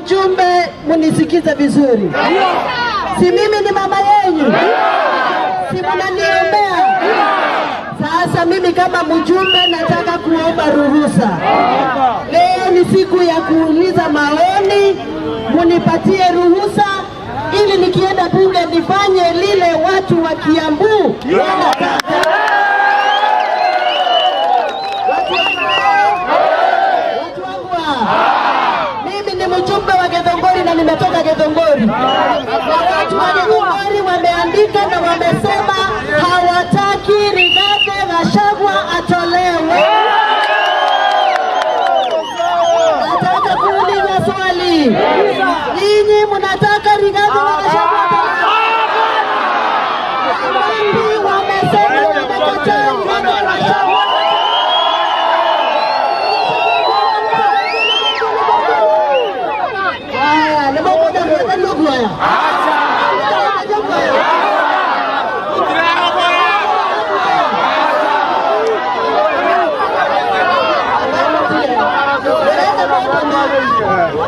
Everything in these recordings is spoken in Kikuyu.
mjumbe, munisikize vizuri. Si mimi ni mama yenyu? Si mnaniombea? Sasa mimi kama mjumbe nataka kuomba ruhusa. Leo ni siku ya kuuliza maoni, munipatie ruhusa ili nikienda bunge nifanye lile watu wa Kiambu wanataka. Watu wangu, watu wangu, mimi ni mjumbe wa Githunguri na nimetoka Githunguri, na watu wa Githunguri wameandika na wamesema hawataki Rigathi Gachagua atolewe. Nataka kuuliza swali, nyinyi mnataka Rigathi Gachagua atolewe? Wangapi wamesema wamekataa Rigathi Gachagua? Haya, nimekuja kuweka ndugu haya.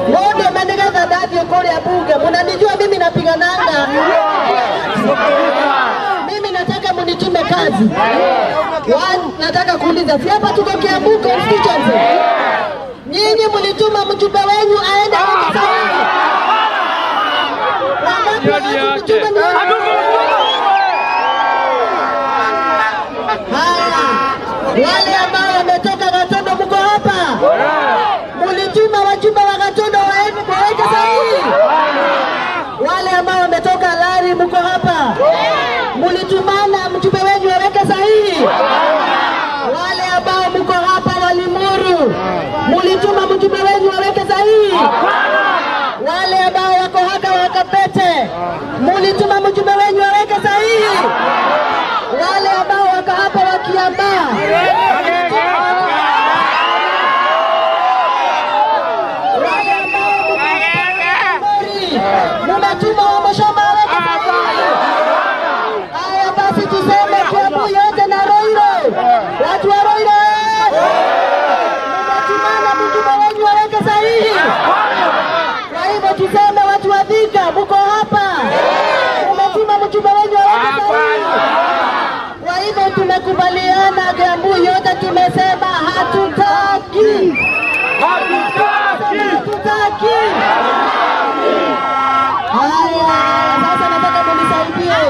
Mundu menigetha ndathie kuria bunge, munanijua mimi napigananga. Mimi nataka munitume kazi. Nataka kuuliza, si hapa tuko Kiambu constituency? Nyinyi mlituma mjumbe wenyu aende aweke sahihi? Wangapi hawakumtuma? Ni haya, wale ambao wametoka Gatondo, mko hapa, mulituma wajumbe wa Gatondo waende waweke sahihi? Wale ambao wametoka Lari, mko hapa, mulitumana mjumbe wenyu aweke sahihi? Wale ambao mko hapa Walimuru, mulituma mjumbe wenyu aweke sahihi? Wale ambao wako hapa Wakapete, mulituma mjumbe wenyu aweke sahihi? Wale ambao wako hapa Wakiambaa, wale ambao mko hapa Mori, mumetuma wa Mushoma aweke sahihi? Haya basi, tuseme Kiambu yote na Ruiru, watu wa Ruiru, mumetumana mjumbe wenyu aweke sahihi? Kwa hivyo tuseme watu wa Thika, mko hapa, mumetuma mjumbe wenyu aweke sahihi? Kwa hivyo tumekubaliana Kiambu yote, tumesema hatutaki, hatutaki. Haya, sasa nataka munisaidie.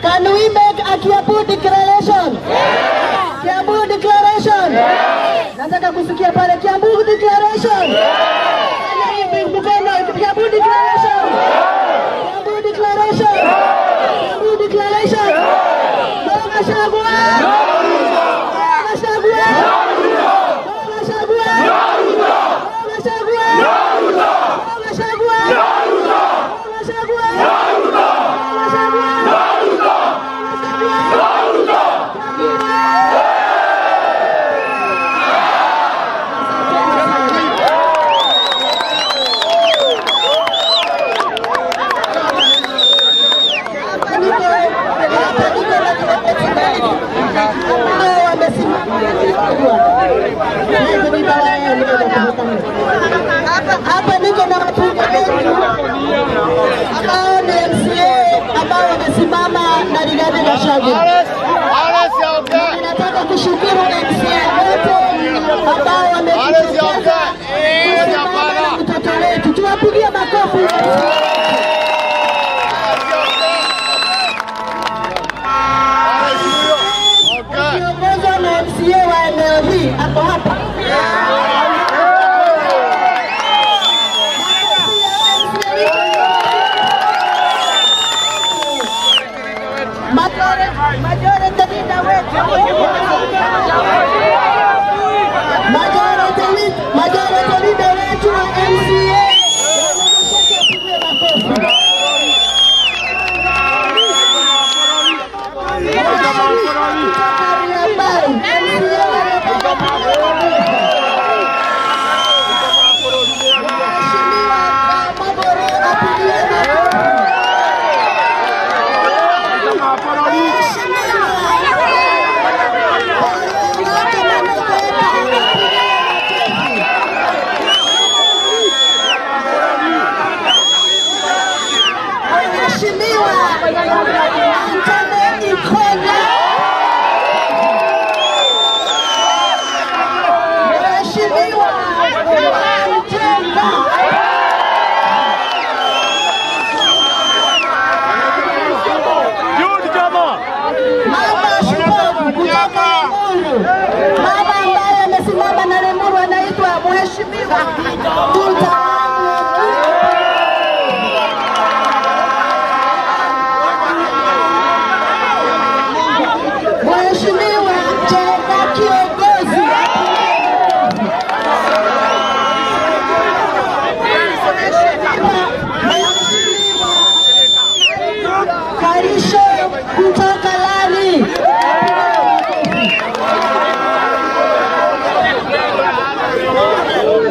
Can we make a Kiambu declaration? Kiambu declaration. Nataka kusikia pale Kiambu declaration. Fanya hivi mkono, Kiambu declaration. Kiambu declaration. Kiambu declaration. No Gachagua. No Gachagua. No Gachagua. No Gachagua. No Gachagua. No Gachagua. No Gachagua. No Gachagua. Hapa niko na viongozi ambao wamesimama. Hapa niko na wabunge wetu ambao ni MCA ambao wamesimama na Rigathi Gachagua. Ninataka kushukuru MCA wote ambao wamejitokeza kusimama na mtoto wetu. Tuwapigie makofi MCA. Ukiongozwa na MCA wa eneo hii ako hapa. Makofi ya MCA. Majority leader wetu. Majority leader wetu wa MCA. Apigwe makofi. Kutoka Riabai, MCA wa Riabai apigwe makofi. Mheshimiwa Kamagoro apigiwe makofi. Mheshimiwa Mheshimiwa Anthony Ikonya, Mheshimiwa Mjenga. Jude Jama. Mama shupavu kutoka Limuru, mama ambaye amesimama na Limuru anaitwa Mheshimiwa Tuta. Mheshimiwa Jenga kiongozi. Mheshimiwa Karisho kutoka Lari.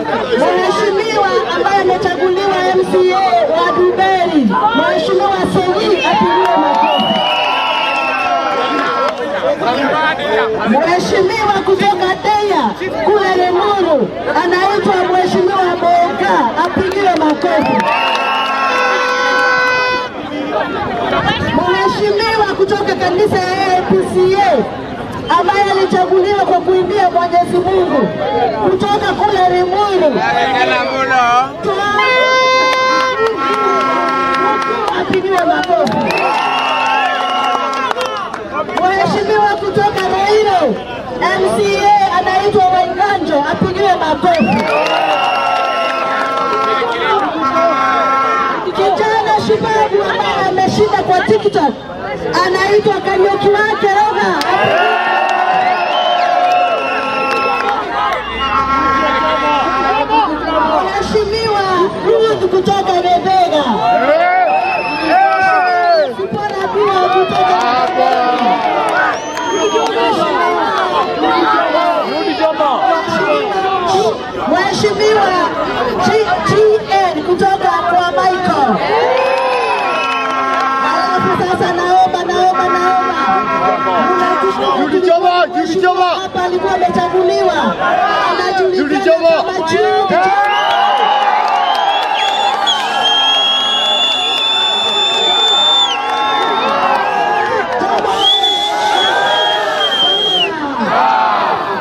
Mheshimiwa ambaye amechaguliwa MCA wa Duberi, Mheshimiwa Seni, apigiwe makofi. Mheshimiwa kutoka Deya kule Limuru anaitwa Mheshimiwa Moga, apigiwe makofi. Mheshimiwa kutoka kanisa ya APCA ambaye alichaguliwa kwa kuimbia Mwenyezi Mungu kutoka kule Limuru, apigiwe makofi. Mheshimiwa kutoka Ruiru MCA anaitwa Waiganjo, apigiwe makofi. Kijana shupavu ambaye ameshinda kwa TikTok anaitwa Kariuki wake Roga. Mheshimiwa Ruth kutoka Rebega. Sipora Dua kutoka Jude Jama. Mheshimiwa GN kutoka kwa Michael. Alafu sasa naomba naomba naomba Judy Jama, Judy Jama. Hapa alikuwa amechaguliwa, Judy anajulikana Jama. kama Judy Jama.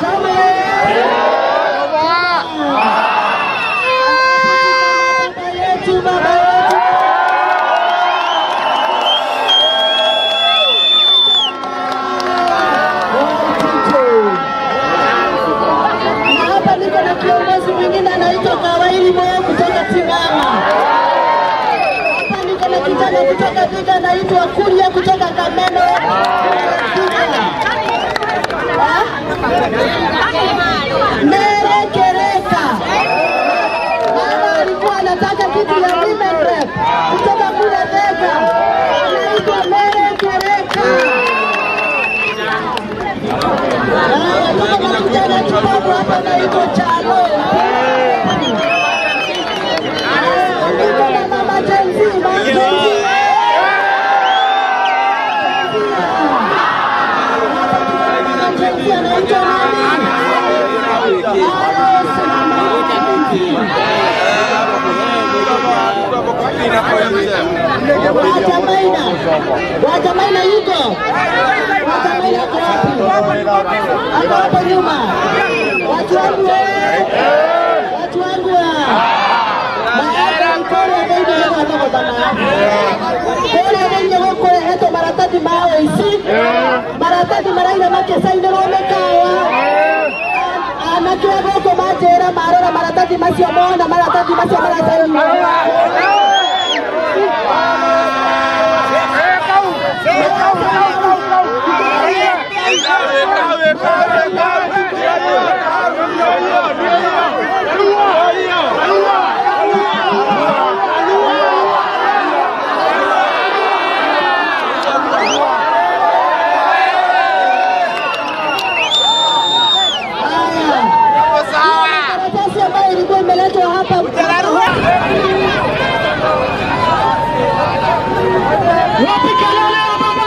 Jama. Baba yetu, baba yetu. Na hapa niko na kiongozi mwingine anaitwa Kawaili Moyo kutoka Ting'ang'a. Hapa niko na kijana kutoka Thika anaitwa Kuria kutoka Kameno. Thika. Ha? Merekereka. Mama alikuwa anataka kitu ya women rep kutoka kule Thika. Anaitwa Merekereka. Haya, tuko na kijana chupavu hapa anaitwa Chalo. Niko na mama Gen Z, mama Gen Z. Hapa tuko na mama Gen Z anaitwa nani? Alice, mama Gen Z. Wajamaina, Wajamaina yuko? Wajamaina ako wapi? Ako hapo nyuma. Watu wangu eh! Watu wangu kũrĩa thĩinĩ gũkũrehetwo maratathi ma ũici, maratathi maraira makĩcainĩrwo mĩkawa. Anake a gũkũ manjĩra marora maratathi macio, mona maratathi macio maracainwo. Haya, karatasi ambayo ilikuwa imeletwa hapa. Wapi kelele ya baba?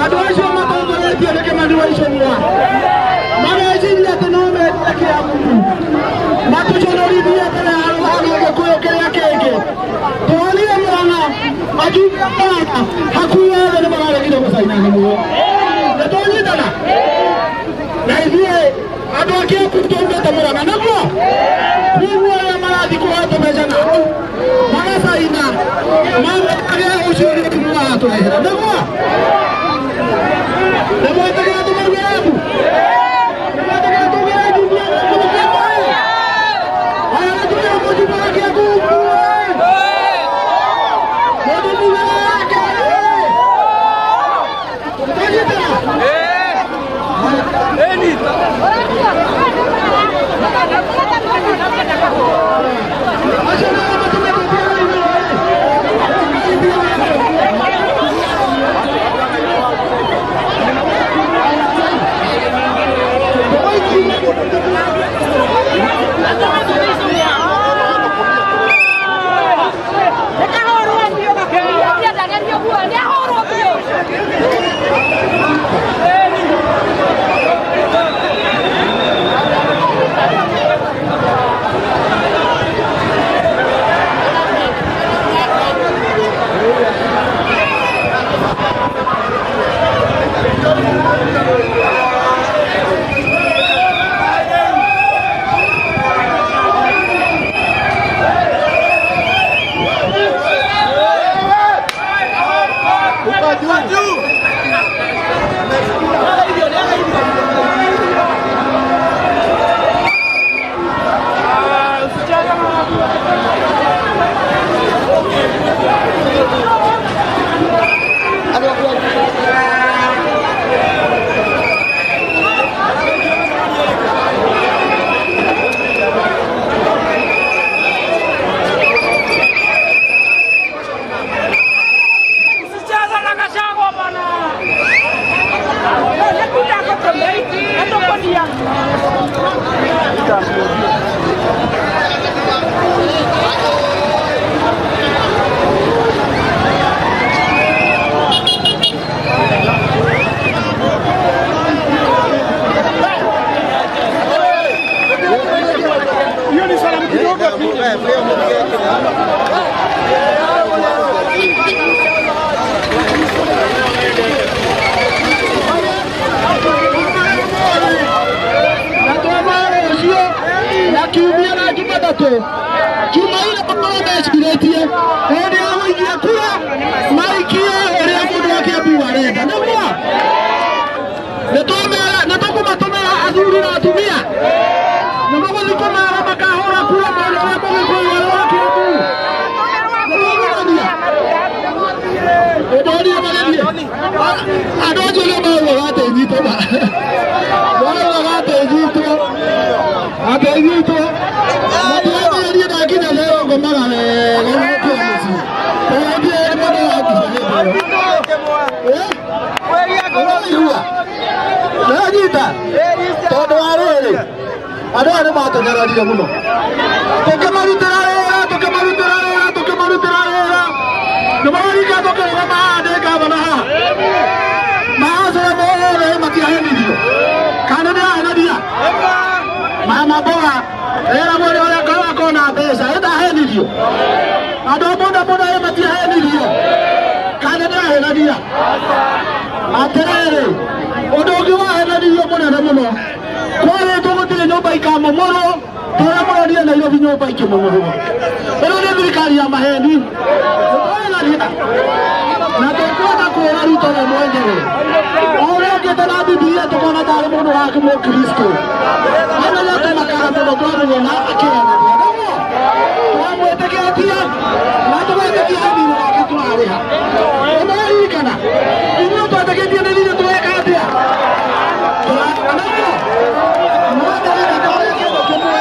Andå acio matongoretio nä Kĩmani wa Icũng'wa mareciria atä no mendire Kĩambu matũconorithie mbere ya Gĩkũyũ kĩrĩa kĩngĩ. Tuonire Mũrang'a akiuga Mũrang'a hakuhĩ othe nĩ mararegire gũcaina nĩguo nĩ twanyitana na ithuĩ andũ a Kĩambu twaumĩte Mũrang'a nĩguo koguo arĩa marathiĩ kũhotwo mbeca na hau magacaina mamũkage ũcio nĩ mũrimũ maratũrehera nĩguo nĩmwetĩkĩra tũmaruge Embu nĩmwetĩkĩra tugĩre njumia gũkũ Kĩambu aya nĩtugĩre mũjumbe wa Kĩambu mũndũ mugĩre yake tũnyitana. Hiyo ni salamu kidogo tu. Na twamara ũcio na kiumia na Jumatatũ Jumaine makorwo mecirĩtie hĩndĩ ya gũikia kura maikie ũrĩa mũndũ wa Kĩambu arenda nĩguo nĩtũkũmatũmĩra athuri na atumia nĩ mũgũthiĩ kũmera makahũra kura mwena Ruto matiratĩrĩrie ndakinya leo ngomaga wega mũkĩa mũciĩ tũrathiĩ mwena wa nginya ũraigua nanyita tondũ wa rĩrĩ andũ aya nĩ matũnyararire mũno tũkĩmarutĩra wĩra tũkĩmarutĩra wĩra tũkĩmarutĩra wĩra nĩ mararika tũkĩrũgama haha ndĩ gavana haha maacũra mothe matiahenirio kana nĩ ahenania mama mboga ĩra mwene ũrĩa ngoro akona mbeca ĩndahenirio andũ a boda boda ĩ matiahenirio kana nĩ ahenania atĩrĩrĩ ũndũ ũngĩ wahenanirio mũnene mũno kwarĩtwo gũtirĩ nyũmba ikamomorwo tũrĩa mũronire Nairobi nyũmba ikĩmomorwo ĩno nĩ thirikari ya maheni nĩtwahenania na tũkwenda kwĩra Ruto we mwenyewe o ũrĩa ũkĩte na Bibilia tũkona tarĩ mũndũ wa Mũkristo amenye tũmakaga mũno twamuona akĩhenania nĩguo twamwĩtĩkĩtie na tũgetĩkia thirĩ wake tũrarĩha nĩmũraririkana ithuĩ twetĩkĩtie nĩ thirĩ tũreka atĩa tũrarĩha no ndĩrenda ndĩhoe kĩndũ kĩmwe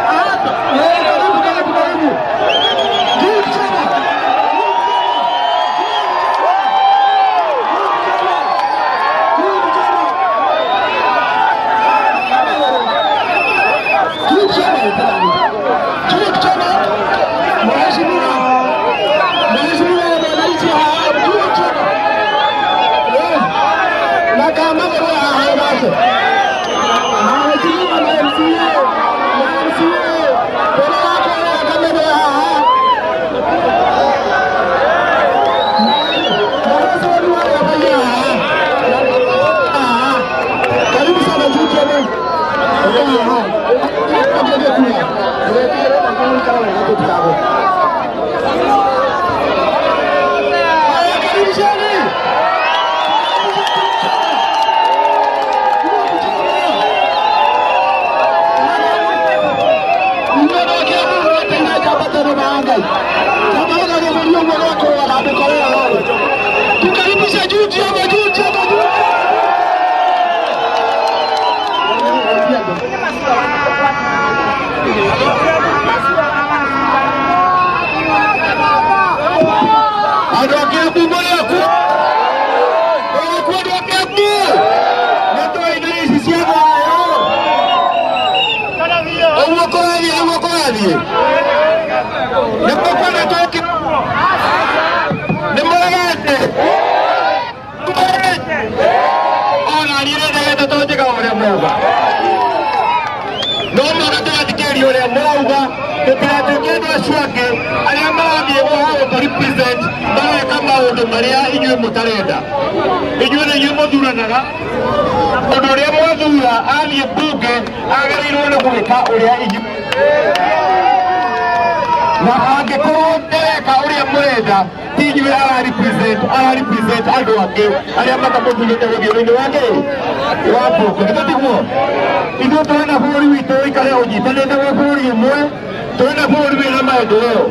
karibu karibu karibu Jude Chama. Jude Chama. Jude Chama. Jude Chama. Mheshimiwa Mheshimiwa mwananchi haha Jude Chama. Na kama kwa haha nake. Mheshimiwa na MCA na MCA mbele yako ya kamera haha. Karibu sana Jude Chama. Haya, karibisheni. Tukaribishe Jude Chama, Jude Chama, Jude Andũ a Kiambu mũrĩ akuo mũrĩ akuo andũ a Kiambu nĩ tũĩ ici cia thayũ ũguo kũrathiĩ nĩguo kũrathiĩ nĩ mũkwenda tũke nĩ mũregete mũregete ona niĩ nĩ ndegete tondũ njĩkaga ũrĩa mwauga no mũhaka tũgathikĩrĩria ũrĩa mũrauga tũtigatuĩke andũ acio angĩ arĩa marathiĩ gũtũ represent mareka maũndũ marĩa inyuĩ mũtarenda inyuĩ nĩ inyuĩ mũthuranaga mũndũ ũrĩa mwathura athiĩ mbunge agĩrĩirwo nĩ gwĩka ũrĩa inyuĩ na angĩkorwo ndareka ũrĩa mũrenda ti inyuĩ ara represent ara represent andũ angĩ arĩa matamũthurĩte gũthiĩ thĩinĩ wa kĩ wa mbunge githĩ tiguo ithuĩ tũrenda bũrũri witũ ũikare ũnyitanĩte wĩ bũrũri ũmwe tũrenda bũrũri wĩna maendeleo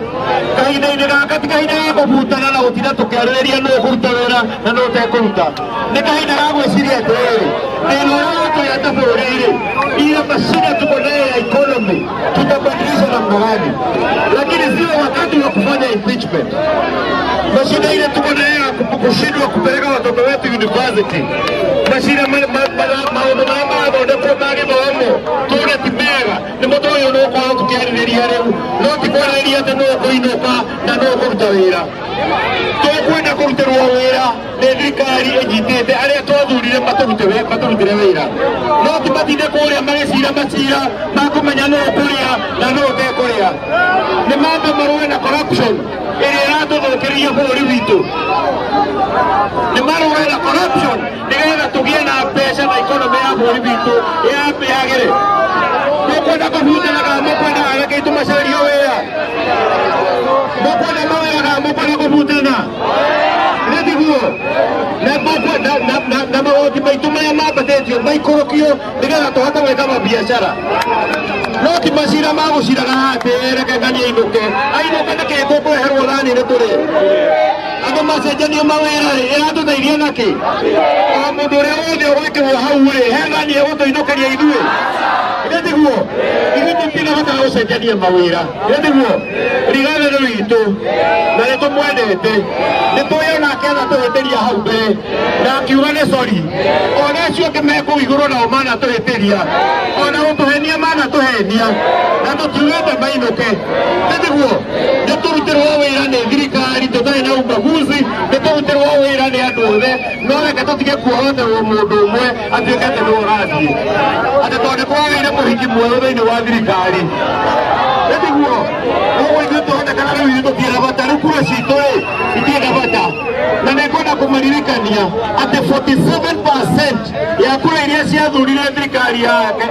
kahinda-inĩ gaka ti kahinda ga kũbutana na gũtinda tũkĩarĩrĩria nũ ũkũruta wĩra na nũ ũtekũruta nĩ kahinda ga gwĩciria atĩrĩrĩ thĩna ũrĩa watũgĩa ta bũrũri-rĩ ile mashida tuko nayo ya economy tutabadilisha namna gani, lakini sio wakati wa kufanya impeachment. Mashida ile tuko nayo ya kushindwa kupeleka watoto wetu university, mashida maũndũ marĩa marathondekwo ma gĩthomo tuge ti mega nĩmo twagĩrĩirwo nĩ gũkorwo tũkĩarĩrĩria rĩu no ti kwarĩrĩria atĩ nũ ũkũinũka na nũ ũkũruta wĩra tũkwenda kũrutĩrwo wĩra nĩ thirikari ĩnyitĩte arĩa twathurire matũrutĩre wĩra no ti matinde kũrĩa magĩcira macira makũmenya nũ ũkũrĩa na nũ ũtekũrĩa nĩ mambe marũe na corruption ĩrĩa ĩratũthũkĩria bũrũri witũ nĩ marũe na corruption nĩgetha tũgĩe na mbeca na economy ya bũrũri witũ yagĩre mũkwenda kũbutana kana mũkwenda anake aitũ macario wĩra mũkwenda mawĩra kana mũkwenda kũbutana nĩ tiguo na magoti maitũ marĩa mambatĩtio maikũrũkio nĩgetha tũhote gwĩka mabiacara no ti macira ma gũciraga atĩ reke ng'ania ainũke ainũke nĩkĩ tũkũreherwo thani nĩ tũrĩ andũ Andũ macenjanio mawĩra rĩ, ĩratũteithia nakĩ? O mũndũ ũrĩa wothe ũgwĩkĩrwo hau rĩ, hena niĩ egũtũinũkĩria ithuĩ? Ithe tiguo? Ithuĩ tũtirĩ bata wa gũcenjania mawĩra. Ithe tiguo? Rigathĩ nĩ witũ na nĩ tũmwendete, nĩ tũĩ onake anatũhĩtĩria hau mbere na akiuga nĩ sorry. Ona acio angĩ me kũu igũrũ nao manatũhĩtĩria, ona gũtũhenia manatũhenia, na tũtiugĩte mainũke. Nĩ tiguo? Nĩ tũrutĩrwo wĩra nĩ thirikari tũtarĩ na ubaguzi, nĩ tũrutĩrwo wĩra nĩ andũ othe, no reke tũtige kuoroterwo mũndũ ũmwe atuĩke atĩ nĩwe ũrathiĩ, atĩ tondũ nĩ kwagĩire mũhiki mwerũ thĩinĩ wa thirikari. Nĩ tiguo? Ũguo ithuĩ tũronekana rĩu ithuĩ tũtirĩ na bata, rĩu kura citũ rĩ itirĩ na bata. Na nĩ ngwenda kũmaririkania atĩ 47% ya kura iria ciathurire thirikari ya